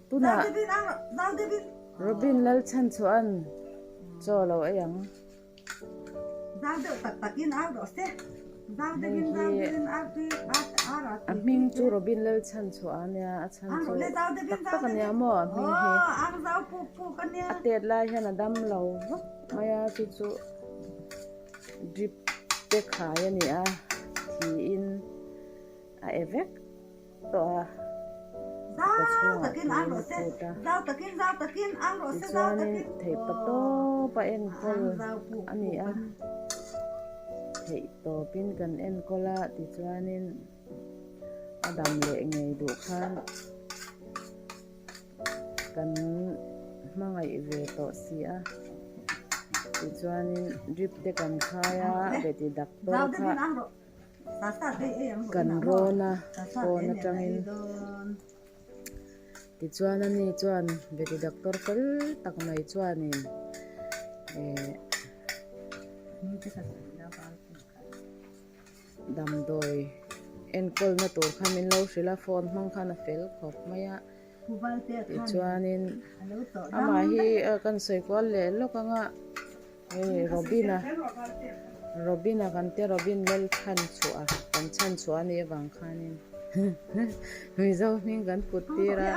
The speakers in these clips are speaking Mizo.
Tunah Robin Lalchhanchhua'n chaw lo ei ang. Hei hi a hming chu Robin Lalchhanchhuah a nia, a chhan chu tak tak a nia maw a hming hi. A tet lai hian a dam lo vak mai a, chu chu drip te khai a ni a, thiin a e vek tawh a, ka chhungah thiin a phut a, tichuanin theih pa tawp a enkawl a ni a, theih tawpin kan enkawl a, tichuanin a dam leh ngei duh khan Kan hmangaih ve tawh si a, tichuanin drip te kan khai a, beti doctor kha kan rawn a phone atangin tichuan ani chuan beti doctor fel tak mai chuanin eh Damdawi enkawlna tur kha min lo hrilh a, phone hmang khan a fel khawp mai a. Tichuanin amah hi kan sawi kual leh lawk ang a, hei Robin-a, Robin-a kan tia Robin Lalchhanchhuah kan chhanchhuah a nih avang khanin Mizo hming kan put tir a.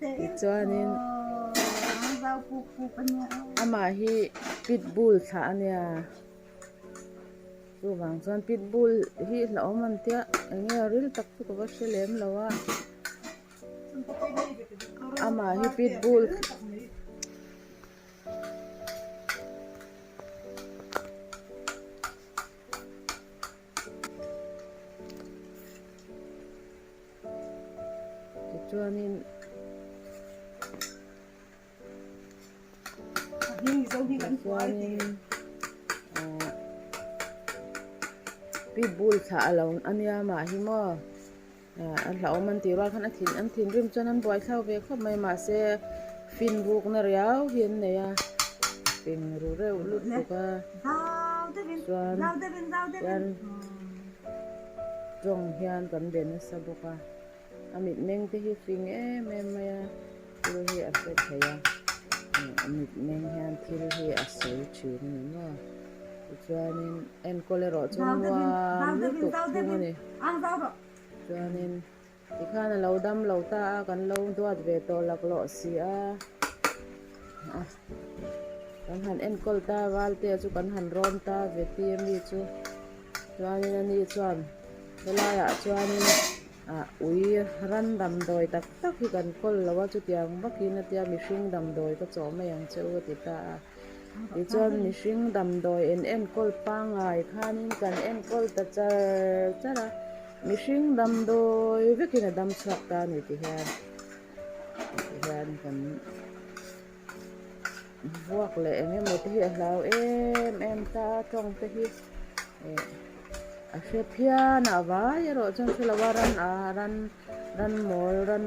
Tichuanin amah hi Pitbull thlah a nia. Chuvang chuan pitbull hi hlauhawm an tia eng nge ril tak chu ka va hre lem lo a amah hi pitbull tichuanin. Tichuanin ahh pitbull thlah a lo a nia mah hi maw ahh a hlauhawm an tih rual khan a thin an thinrim chuan an buaithlak ve khawp mai mahse fin rukna riau hi an nei a fing ru reuh lutuk a chuan hian tawng hian kan be nasa bawk a. A mitmeng te hi fing em em mai a, thil hi a hre thei a, a mitmeng hian thil hi a sawi thin a ni maw. Tichuanin enkawl erawh chu nuam lutuk thung a ni. Chuanin tikhan a lo dam lo ta a, kan lo duat ve tawh laklawh si a, kan han enkawl ta valte chu kan han rawn ta ve tir mi chu. Chuanin ani chuan helaiah chuanin ah ui ran damdawi tak tak hi kan kawl lo a chutiang vakin a tia mihring damdawi ka chawh mai ang che u a ti ta a tichuan mihring damdawi in enkawl pangngai khanin kan enkawl ta char char a mihring damdawi vekin a dam chhuak ta a ni ti hian ti hian kan. Vuak leh eng emaw te hi a hlau em em ta a tawng te hi eh a hre phian a vai erawh chuan hre lo a ran a ran ran mawl ran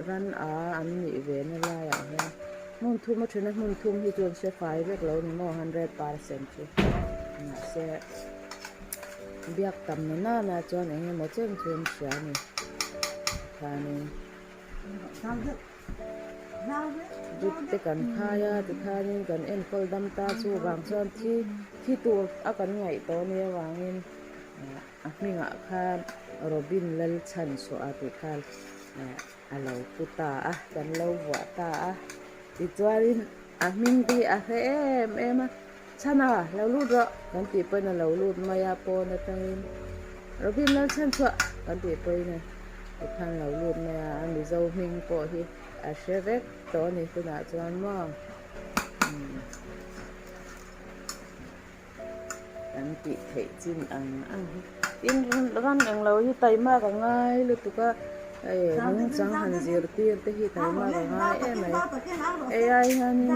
ran a an nih ve na laiah hian hmun thum a then a hmun thum hi chuan hre fai vek lo ni maw 100% chu mahse biak tam na nana chuan eng emaw chen chu an hria a ni khanin. Drip te kan khai a tikhanin kan enkawl dam ta chuvang chuan thi thi tur a kan ngaih tawh nia vangin a hmingah khan Robin Lalchhanchhuah tih khan a lo pu ta a kan lo vuah ta a tichuanin a hming te hi a hre em em a Chhana lo lut rawh kan tih pawhin a lo lut mai a pawn atangin Robin Lalchhanchhuah kan tih pawhin a tikhan lo lut mai a a Mizo hming pawh hi a hre vek tawh a ni tunah chuan maw umm kan tih theih chin ang ang hi tin ran eng lo hi taimak a ngai lutuk a hei nungchang han zirtir te hi taimak a ngai em mai hei ai hianin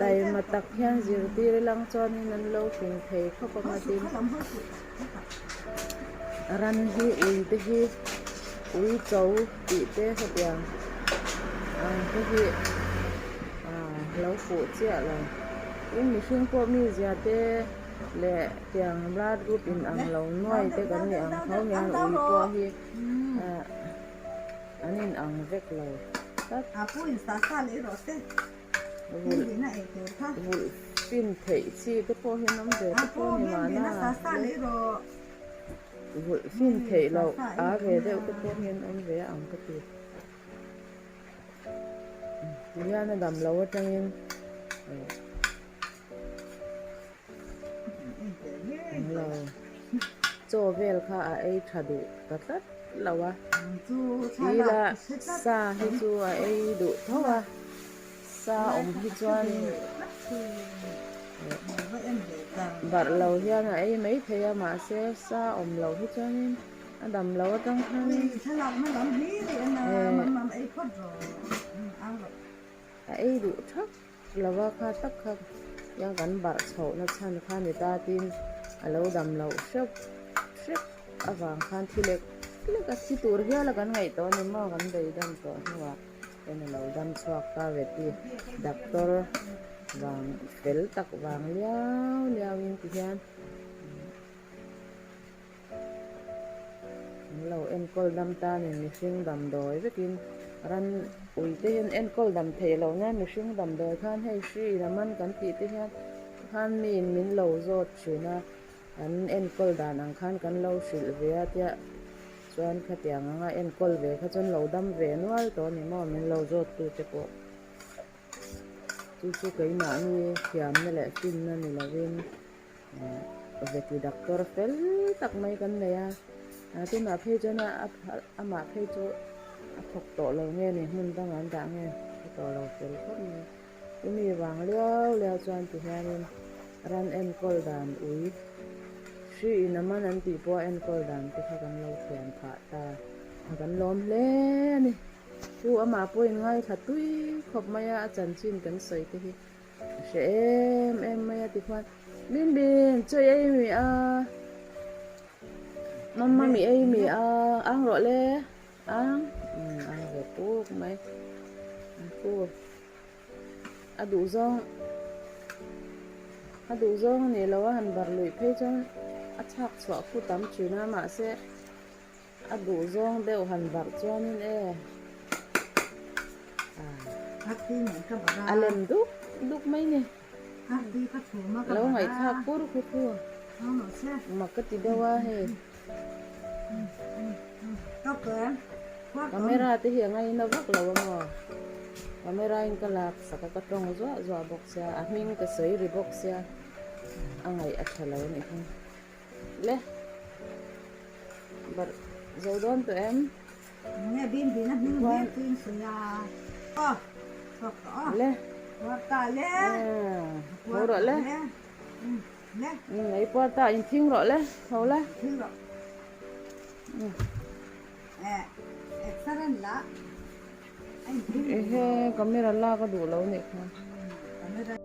taima tak hian zirtir ilang chuanin an lo hlim thei khawp ang a tin ran hi ui te hi ui cho tih te hetiang ang te hi ah lo fuh chiah lo tin mihring pawh mizia te. Leh tiang blood group in ang lo nuai te kan nih ang tho hian ui pawh hi an in ang vek lo tlat. Vulh fin theih chi te pawh hi an awm ve te pawh a ni mahna le vulh fin theih loh a ve deuh te pawh hi an awm ve ang ka ti. Tihian a dam lo atangin Englo chaw vel kha a ei tha duh ta tlat lo a, tila sa hi chu a ei duh tho a, sa awm hi chuan barh lo hian a ei mai thei a mahse sa awm lo hi chuanin a dam lo atang khanin a ei duh thak. Lova kha tak kha hian kan barh chhoh na chhan kha ni ta tin a lo dam loh hrep hrep avang khan thi lek lek a thi tur hial a kan ngaih tawh a ni maw kan beidam tawh hnuah hian a lo dam chhuak ta ve ti doctor vang fel tak vang liau liau in ti hian An lo enkawl dam ta a ni, mihring damdawi vekin ran ui te hian enkawl dam theih loh nia mihring damdawi khan hei hri in a man kan tih te hian khan miin min lo zawt thin a, an enkawl dan ang khan kan lo hrilh ve a tia chuan khatiang anga enkawl ve kha chuan lo dam ve nual tawh a ni maw min lo zawt tu te pawh chu chu keimahni thiamna leh finna ni lovin. Veti doctor fel tak mai kan nei a, tunah phei chuan amah phei chu a thawk tawh lo nge ni hmun dangah an dah nge a tawh lo fel khawp mai. Chumi vang liau liau chuan ti hianin ran enkawl dan ui hri in a man an tih pawh a enkawl dan te kha kan lo thiam phah ta a kan lawm hle a ni. Chu amah pawhin ngaithla tui khawp mai a, a chanchin kan sawi te hi. A hre em em mai a tikhuan Bin bin chaw i ei mi a Mamma mi ei mi a ang rawh le ang umm ang ve puk mai ang pu a duh zawng a duh zawng a nih loh a han bar luih phei chuan a chhak chhuah khu tam thin a mahse A duh zawng deuh han barh chuanin e a lem duk duk mai ni. Lo ngaihthlak pur khu khu mak ka ti deuh a hei. Camera te hi a ngaina vak lo a maw. Camera in ka lak sak a ka tawng zuah zuah bawk sia a hming ka sawi ri bawk sia a ngaih a tha lo a nih kha. Le barh zo dawn tawh em? Nge bin bin a hming hlir chu in sawi a. Aw chhuak tawh aw. Le. Puar ta le. Tho rawh le. Le. Ei puar ta in thing rawh le. Tho le. Thing rawh. Eh exer an la. Ehe camera lak a duh lo nih kha. Camera.